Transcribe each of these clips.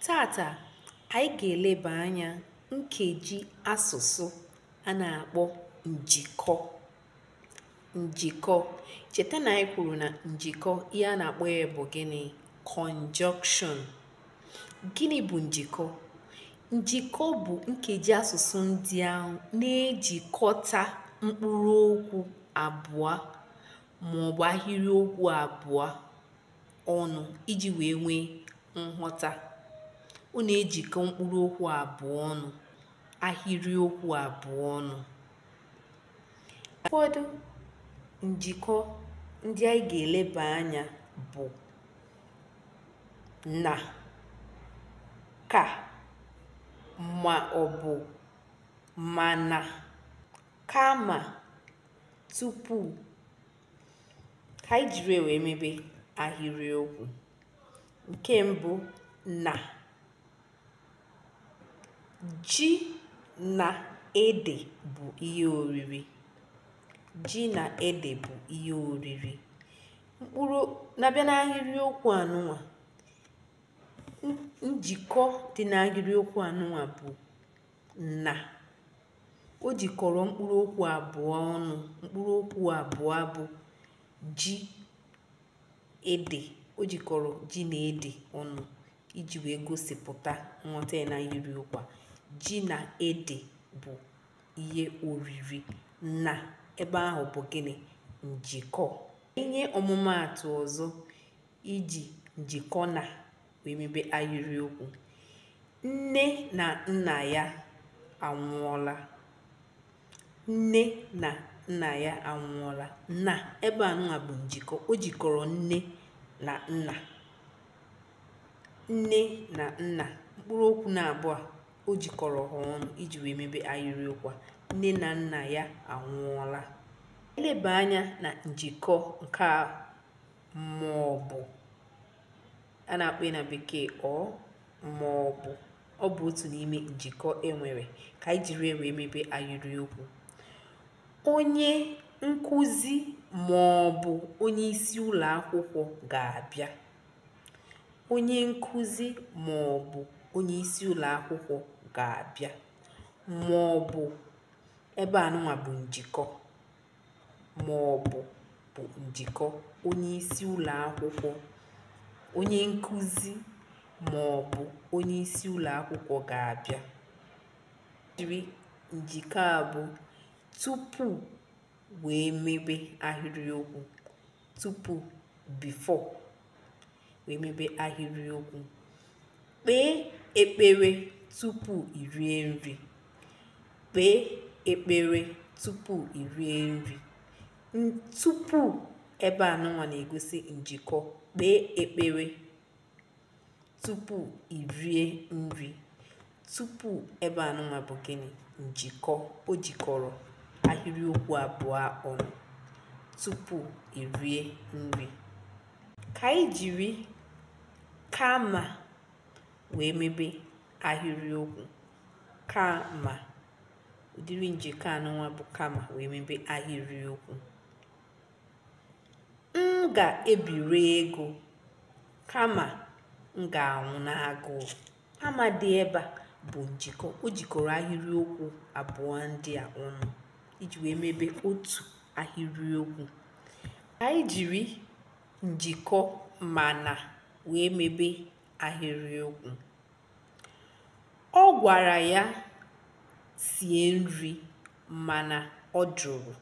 Tata anyị ga-eleba anya nkeji asụsụ a na-akpọ njikọ. Njikọ. Cheta na anyị kwuru na njikọ ihe a na-akpọ ya bụ gịnị? Conjunction. Gịnị bụ njikọ? Njikọ bụ nkeji asụsụ ndị ahụ na-ejikọta mkpụrụ okwu abụọ maọbụ ahịrịokwu abụọ ọnụ iji wee nwee nghọta. Ọ na-ejikọ mkpụrụ okwu abụọ ọnụ, ahịrịokwu abụọ ọnụ. Ụfọdụ njikọ ndị anyị ga-eleba anya bụ na, ka, ma ọ bụ mana, kama, tupu. Ka anyị jiri wee mebe ahịrịokwu. Nke mbụ, na. Ji na ede bụ ihe oriri. Ji na ede bụ ihe oriri. Mkpụrụ na-abịa n'ahịrịokwu anụnwa, njikọ dị n'ahịrịokwu anụnwa bụ na. O jikọrọ mkpụrụ okwu abụọ ọnụ. Mkpụrụ okwu abụọ bụ ji, ede. O jikọrọ ji na ede ọnụ iji wee gosipụta nghọta ya n'ahịrịokwu a. Ji na ede bụ ihe oriri. Na ebe ahụ bụ gịnị? Njikọ. Inye ọmụmaatụ ọzọ iji njikọ na wee mebe ahịrịokwu. Nne na nna ya anwụọla. Nne na nna ya anwụọla. Na ebe a bụ njikọ. O jikọrọ nne na nna. Nne na nna. Mkpụrụ okwu na abụọ o jikọrọ ha ọnụ iji wee mebe ahịrịokwu a. Nne na nna ya anwụọla. Eleba anya na njikọ nke a maọbụ a na-akpọ ya na bekee ọ maọbụ. Ọ bụ otu n'ime njikọ e nwere. Ka anyị jiri wee mebe ahịrịokwu. Onye nkuzi maọbụ onye isi ụlọ akwụkwọ ga-abịa. Onye nkuzi maọbụ onye isi ụlọ akwụkwọ ga-abịa. Maọbụ ebe anụnwa bụ njikọ. Maọbụ bụ njikọ. Onye isi ụlọ akwụkwọ, onye nkuzi maọbụ onye isi ụlọ akwụkwọ ga-abịa. Jiri njikọ a bụ tupu wee mebe ahịrịokwu. Tupu, before, wee mebe ahịrịokwu. Kpee ekpere tupu i rie nri. Kpee ekpere tupu i rie nri. Tupu ebe anụnwa na-egosi njikọ. Kpee ekpere tupu i rie nri. Tupu ebe anụnwa bụ gịnị? Njikọ. O jikọrọ ahịrịokwu abụọ ọnụ. Tupu i rie nri. Ka anyị jiri kama wee mebe ahịrịokwu. Kama. Ụdịrị njikọ anụnwa bụ kama wee mebe ahịrịokwu. M ga-ebiri ego kama m ga-anwụ n'agụụ. Kama dị ebe a bụ njikọ. O jikọrọ ahịrịokwu abụọ ndị a ọnụ iji wee mebe otu ahịrịokwu. Anyị jiri njikọ mana wee mebe ahịrịokwu. Ọ gwara ya sie nri mana ọ jụrụ.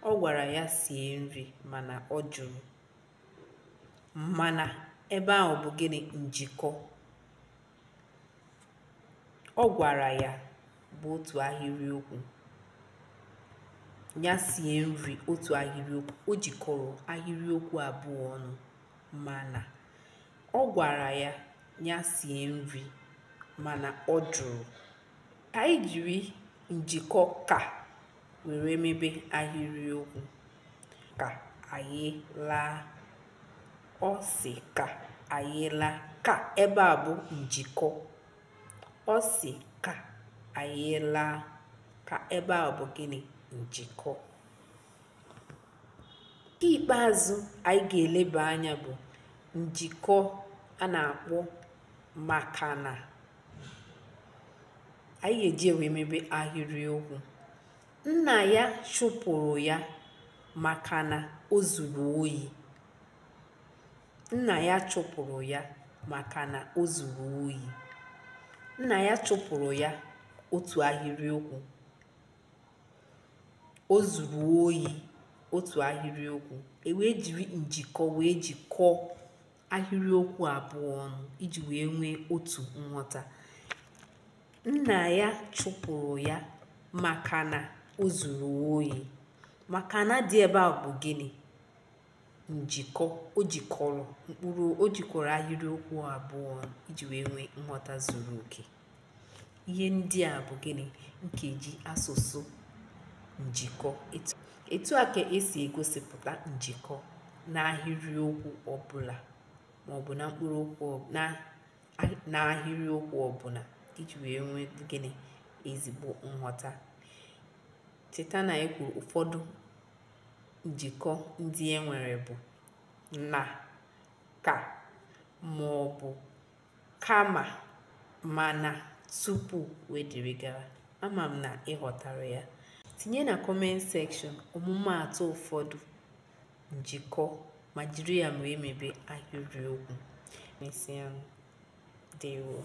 Ọ gwara ya sie nri mana ọ jụrụ. Mana ebe ahụ bụ gịnị? Njikọ. Ọ gwara ya bụ otu ahịrịokwu. Ya sie nri otu ahịrịokwu. O jikọrọ ahịrịokwu abụọ ọnụ. Mana ọ gwara ya ya sie nri mana ọ jụrụ. Ka anyị jiri njikọ ka were mebe ahịrịokwu. Ka anyị laa. Ọ sị ka anyị laa. Ka ebe a bụ njikọ. Ọ sị ka anyị laa. Ka ebe a bụ gịnị? Njikọ. Nke ikpeazụ anyị ga-eleba anya bụ njikọ a na-akpọ maka na. Anyị ga-eji wee mebe ahịrịokwu. Nna ya chụpụrụ ya maka na o zuru ohi. Nna ya chụpụrụ ya maka na o zuru ohi. Nna ya chụpụrụ ya, otu ahịrịokwu. O zuru ohi, otu ahịrịokwu. E wee jiri njikọ wee jikọọ ahịrịokwu abụọ ọnụ iji wee nwee otu nghọta. Nna ya chụpụrụ ya maka na o zuru ohi. Maka na dị ebe a bụ gịnị? Njikọ. O jikọrọ mkpụrụ, o jikọrọ ahịrịokwu abụọ ọnụ iji wee nwee nghọta zuru oke. Ihe ndị a bụ gịnị? Nkeji asụsụ njikọ. Etu a ka esi egosipụta njikọ n'ahịrịokwu ọbụla maọbụ na mkpụrụ okwu na n'ahịrịokwu ọbụla iji wee nwee gịnị? Ezigbo nghọta. Cheta na e kwuru ụfọdụ njikọ ndị e nwere bụ na, ka, maọbụ kama, mana, tupu, wee dịrị gawa. Ama m na ị ghọtara ya. Tinye na comment section ọmụmaatụ ụfọdụ njikọ ma jiri ya wee mebe ahịrịokwu. Mesịa. Ndewo.